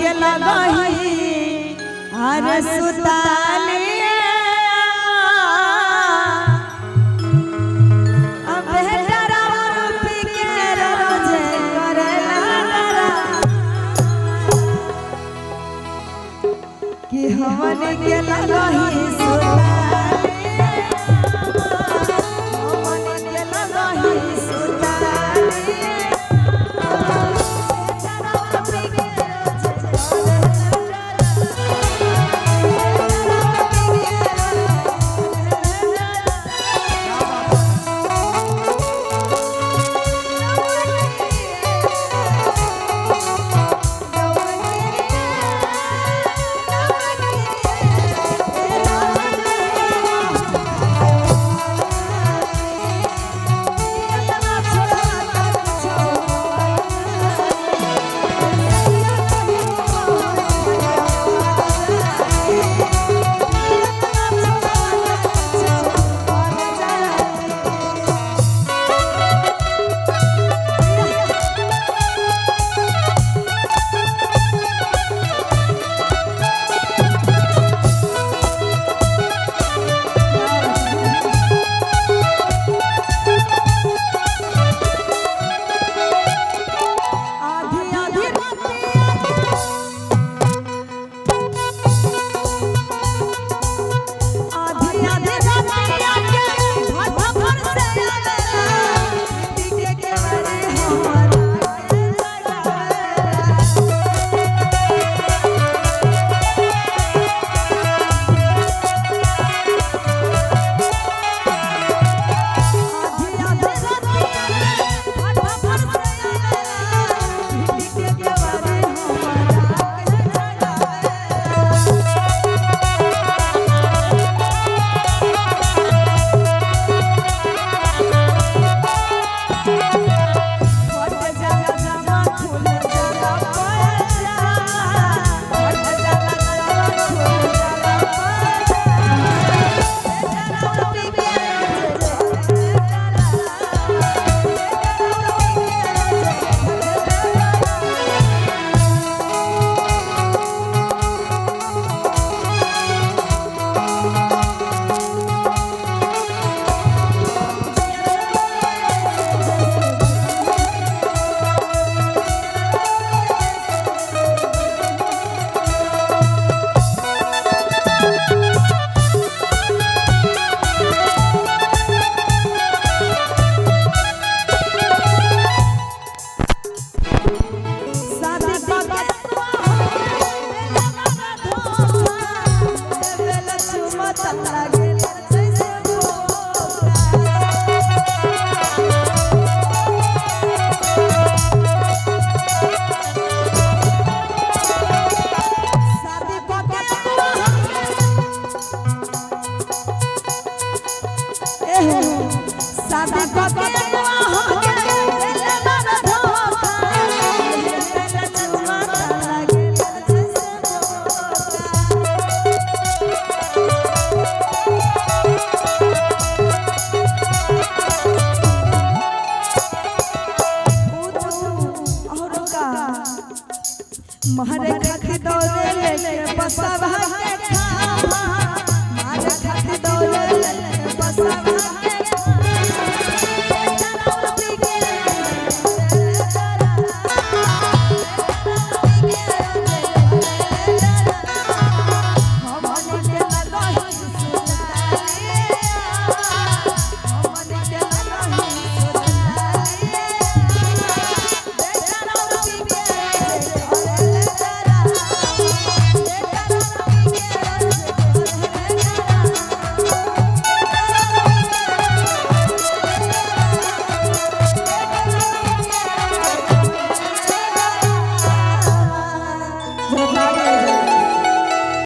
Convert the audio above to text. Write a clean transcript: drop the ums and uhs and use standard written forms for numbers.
के लगही अरे सुताली अब डरावा पी के रोज करेला डरा कि हमन के लगही सुताली हमन के लगही सुताली आधी आधी आधी आधी रातिया के भट भर से आवेला पीके के बारे हमारा आधी आधी रातिया के भट भर से आवेला पीके के बारे हमारा फट जाला जमा खुल जाला पैसा फट जाला जमा खुल जाला पैसा। शादी करके बेला चुमत लागेला जैसे बोरा। शादी करके एहो शादी करके बेला धोखा बेला चुमत लागेला जैसे बोरा। मारे खातिर दौड़े लेके बसवा के खावा मारे खातिर दौड़े लेके बसवा।